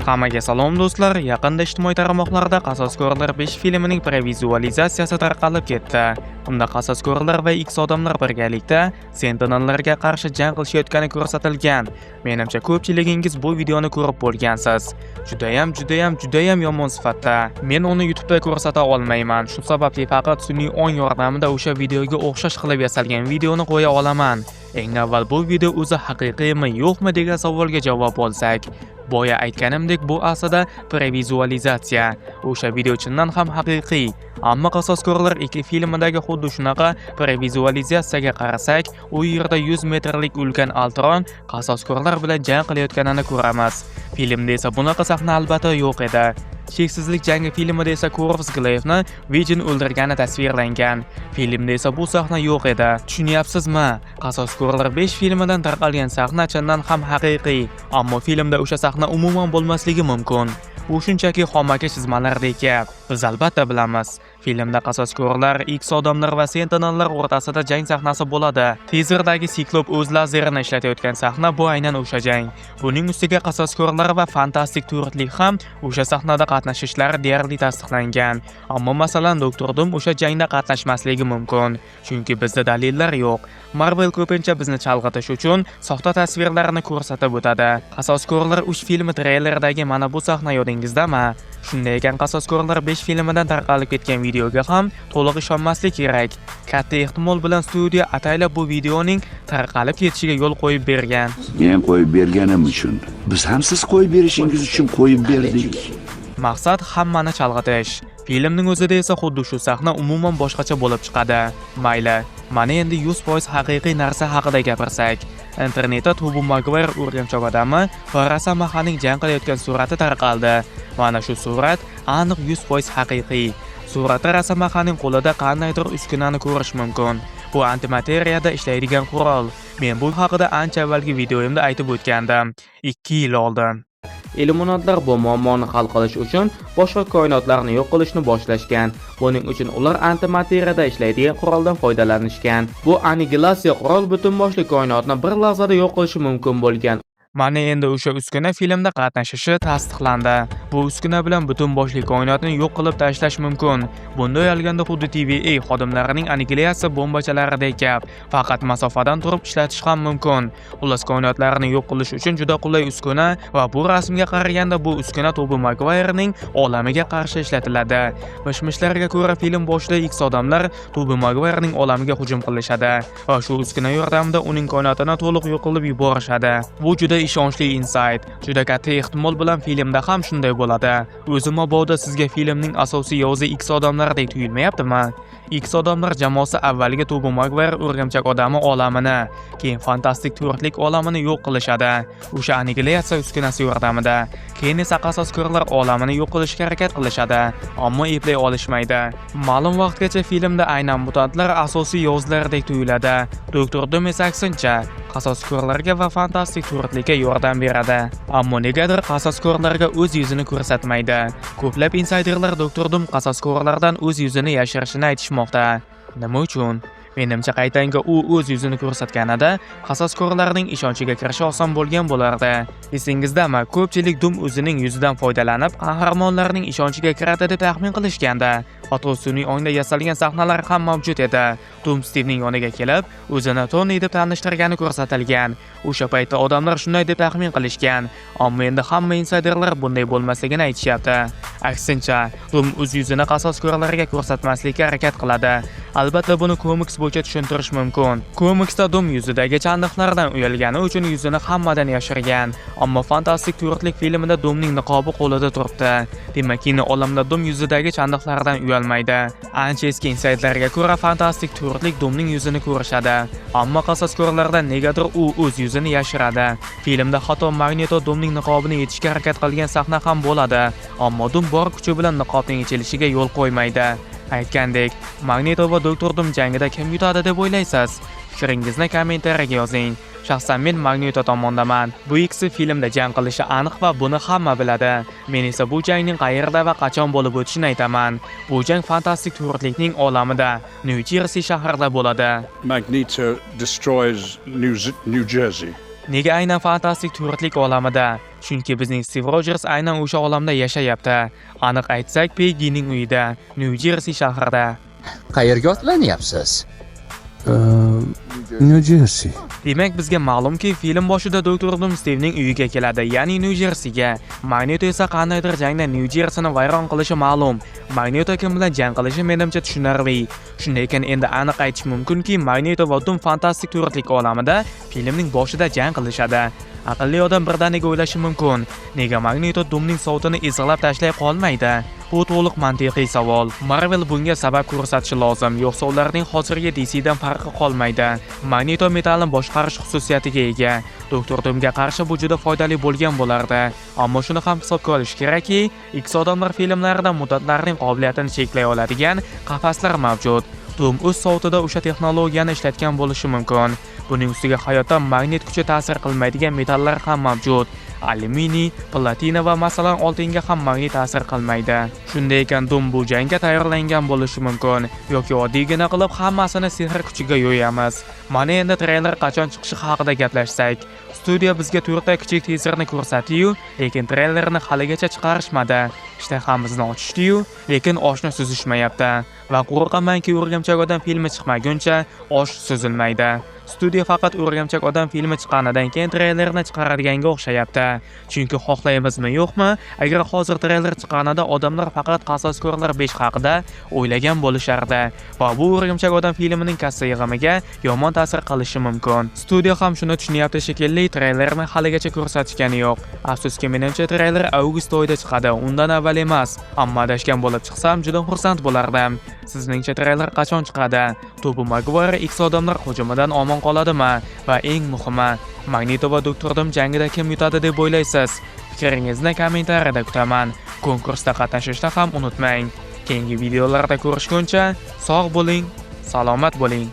Hammaga salom, do'stlar. Yaqinda ijtimoiy tarmoqlarda Qasoskorlar 5 filmining previzualizatsiyasi tarqalib ketdi. Unda qasoskorlar va X odamlar birgalikda Sentinellarga qarshi jang qilishayotgani ko'rsatilgan. Menimcha, ko'pchiligingiz bu videoni ko'rib bo'lgansiz. Judayam, judayam, judayam yomon sifatda. Men uni YouTube'da ko'rsata olmayman. Shu sababli faqat sun'iy ong yordamida o'sha videoga o'xshash qilib yasalgan videoni qo'ya olaman. Eng avval bu video o'zi haqiqiymi, yo'qmi degan savolga javob olsak. Boya aytganimdek, bu aslida previzualizatsiya. O'sha video chindan ham haqiqiy. Ammo Qasoskorlar 2 filmidagi xuddi shunaqa previzualizatsiyaga qarasak, u yerda 100 metrlik ulkan Ultron qasoskorlar bilan jang qilayotganini ko'ramiz. Filmda esa bunaqa sahna albatta yo'q edi. Cheksizlik jangi filmida esa Corvus Glaive'ni Vision o'ldirgani tasvirlangan. Filmda esa bu sahna yo'q edi. Tushunyapsizmi? Qasoskorlar 5 filmidan tarqalgan sahna chindan ham haqiqiy, ammo filmda o'sha sahna umuman bo'lmasligi mumkin. Bu shunchaki xomaki chizmalardek gap. Biz albatta bilamiz. Filmda qasoskorlar, X odamlar va Sentinellar o'rtasida jang sahnasi bo'ladi. Tizerdagi Siklop o'z lazerini ishlatayotgan sahna bu aynan o'sha jang. Buning ustiga qasoskorlar va Fantastik to'rtlik ham o'sha sahnada qatnashishlari deyarli tasdiqlangan. Ammo, masalan, Doktor Doom o'sha jangda qatnashmasligi mumkin. Chunki bizda dalillar yo'q. Marvel ko'pincha bizni chalg'itish uchun soxta tasvirlarni ko'rsatib o'tadi. Qasoskorlar 3 filmi treyleridagi mana bu sahna yodingizdami? Shunday ekan, Qasoskorlar 5 filmidan tarqalib ketgan videoga ham to'liq ishonmaslik kerak. Katta ehtimol bilan studiya ataylab bu videoning tarqalib ketishiga yo'l qo'yib bergan. Men qo'yib berganim uchun. Biz ham siz qo'yib berishingiz uchun qo'yib berdik. Maqsad hammani chalg'itish. Filmning o'zida esa xuddi shu sahna umuman boshqacha bo'lib chiqadi. Mayli, mana endi 100% haqiqiy narsa haqida gapirsak. Internetda Tobi Maguire o'rgamchoq odami va Rosomaxaning jang qilayotgan surati tarqaldi. Mana shu surat aniq 100% haqiqiy. Suratda Rosomaxaning qo'lida qandaydir uskunani ko'rish mumkin. Bu antimateriyada ishlaydigan qurol. Men bu haqida ancha avvalgi videoyimda aytib o'tgandim. 2 yil oldin. Illuminatlar bu muammoni hal qilish uchun boshqa koinotlarni yo'q qilishni boshlashgan. Buning uchun ular antimateriyada ishlaydigan quroldan foydalanishgan. Bu annigilatsiya qurol butun boshli koinotni bir lahzada yo'q qilishi mumkin bo'lgan. Mana endi o'sha uskuna filmda qatnashishi tasdiqlandi. Bu uskuna bilan butun boshli koinotni yo'q qilib tashlash mumkin. Bunday olganda xuddi TVA xodimlarining annigilatsiya bombachalaridek gap. Faqat masofadan turib ishlatish ham mumkin. Xullas, koinotlarni yo'q qilish uchun juda qulay uskuna va bu rasmga qaraganda bu uskuna Tobi Maguirening olamiga qarshi ishlatiladi. Mish-mishlarga ko'ra, film boshida X odamlar Tobi Maguirening olamiga hujum qilishadi va shu uskuna yordamida uning koinotini to'liq yo'q qilib yuborishadi. Bu juda ishonchli insayt. Juda katta ehtimol bilan filmda ham shunday bo'ladi. O'zi mabodo sizga filmning asosiy yovuzi X odamlardek tuyulmayaptimi? X odamlar jamoasi avvaliga Tobi Maguire o'rgimchak odami olamini, keyin Fantastik to'rtlik olamini yo'q qilishadi. O'sha annigilatsiya uskunasi yordamida. Keyin esa qasoskorlar olamini yo'q qilishga harakat qilishadi, ammo eplay olishmaydi. Ma'lum vaqtgacha filmda aynan mutantlar asosiy yovuzlardek tuyuladi. Doktor Doom esa aksincha, qasoskorlarga va Fantastik to'rtlikka yordam beradi. Ammo negadir qasoskorlarga o'z yuzini ko'rsatmaydi. Ko'plab insayderlar Doktor Doom qasoskorlardan o'z yuzini yashirishini aytishmoqda. Nima uchun? Menimcha, qaytanga u o'z yuzini ko'rsatganida qasoskorlarning ishonchiga kirishi oson bo'lgan bo'lardi. Esingizdami, ko'pchilik Doom o'zining yuzidan foydalanib qahramonlarning ishonchiga kiradi deb taxmin qilishgandi. Hatto sun'iy ongda yasalgan sahnalar ham mavjud edi. Doom Stevening yoniga kelib, o'zini Tony deb tanishtirgani ko'rsatilgan. O'sha paytda odamlar shunday deb taxmin qilishgan. Ammo endi hamma insayderlar bunday bo'lmasligini aytishyapti. Aksincha, Doom o'z yuzini qasoskorlarga ko'rsatmaslikka harakat qiladi. Albatta, buni komiks bo'yicha tushuntirish mumkin. Komiksda Doom yuzidagi chandiqlardan uyalgani uchun yuzini hammadan yashirgan. Ammo Fantastik to'rtlik filmida Doomning niqobi qo'lida turibdi. Demak, kino olamida Doom yuzidagi chandiqlardan uyalmaydi. Ancha eski insaytlarga ko'ra, Fantastik to'rtlik Doomning yuzini ko'rishadi. Ammo qasoskorlardan negadir u o'z yuzini yashiradi. Filmda hatto Magneto Doomning niqobini yechishga harakat qilgan sahna ham bo'ladi. Ammo Doom bor kuchi bilan niqobning yechilishiga yo'l qo'ymaydi. Aytgandek, Magneto va Doktor Doom jangida kim yutadi deb o'ylaysiz? Fikringizni kommentariyaga yozing. Shaxsan men Magneto tomondaman. Bu ikkisi filmda jang qilishi aniq va buni hamma biladi. Men esa bu jangning qayerda va qachon bo'lib o'tishini aytaman. Bu jang Fantastik to'rtlikning olamida, Nyu Jersey shahrida bo'ladi. Magneto destroys New Jersey. Nega aynan fantastik to'rtlik olamida? Chunki bizning Stiv Rojers aynan o'sha olamda yashayapti. Aniq aytsak, Peggyning uyida, Nyu-Jersi shahrida. Qayerga otlanyapsiz? Nyu-Jersi. Demak, bizga ma'lumki, film boshida Doktor Dum Stivning uyiga keladi, ya'ni Nyu-Jersiga. Magneto esa qandaydir jangda Nyu-Jersini vayron qilishi ma'lum. Magneto kim bilan jang qilishi menimcha tushunarli. Shunday ekan, endi aniq aytish mumkinki, Magneto va Dum fantastik to'rtlik olamida filmning boshida jang qilishadi. Aqlli odam birdaniga o'ylashi mumkin: nega Magneto Dumning sovutini ezg'ilab tashlay qolmaydi? Bu to'liq mantiqiy savol. Marvel bunga sabab ko'rsatishi lozim, yo'qsa ularning hozirgi DCdan farqi qolmaydi. Magneto metallni boshqarish xususiyatiga ega. Doktor Dumga qarshi bu juda foydali bo'lgan bo'lardi. Ammo shuni ham hisobga olish kerakki, X odamlar filmlarida mutantlarning qobiliyatini cheklay oladigan qafaslar mavjud. Dum o'z sovutida o'sha texnologiyani ishlatgan bo'lishi mumkin. Buning ustiga hayotda magnit kuchi ta'sir qilmaydigan metallar ham mavjud. Alyuminiy, platina va masalan oltinga ham magnit ta'sir qilmaydi. Shunday ekan, Dum bu jangga tayyorlangan bo'lishi mumkin yoki oddiygina qilib hammasini sehr kuchiga yo'yamiz. Mana endi treyler qachon chiqishi haqida gaplashsak. Studiya bizga to'rtta kichik tizerni ko'rsatdi-yu, lekin treylerni haligacha chiqarishmadi. Ishtahamizni ochishdi-yu, lekin oshni suzishmayapti. Va qo'rqamanki, O'rgimchak odam filmi chiqmaguncha osh suzilmaydi. Studiya faqat O'rgimchak odam filmi chiqqanidan keyin treylerni chiqaradiganga o'xshayapti. Chunki xohlaymizmi yo'qmi, agar hozir treyler chiqqanida odamlar faqat Qasoskorlar 5 haqida o'ylagan bo'lishardi va bu O'rgimchak odam filmining kassa yig'imiga yomon ta'sir qilishi mumkin. Studiya ham shuni tushunyapti shekilli, treylerni haligacha ko'rsatishgani yo'q. Afsuski, menimcha treyler avgust oyida chiqadi, undan avval emas. Ammo adashgan bo'lib chiqsam juda xursand bo'lardim. Sizningcha treyler qachon chiqadi? Tobi Maguire X odamlar hujumidan omon qoladimi? Va eng muhimi, Magneto va Doktor Dum jangida kim yutadi deb o'ylaysiz? Fikringizni kommentariyada kutaman. Konkursda qatnashishni ham unutmang. Keyingi videolarda ko'rishguncha sog' bo'ling, salomat bo'ling.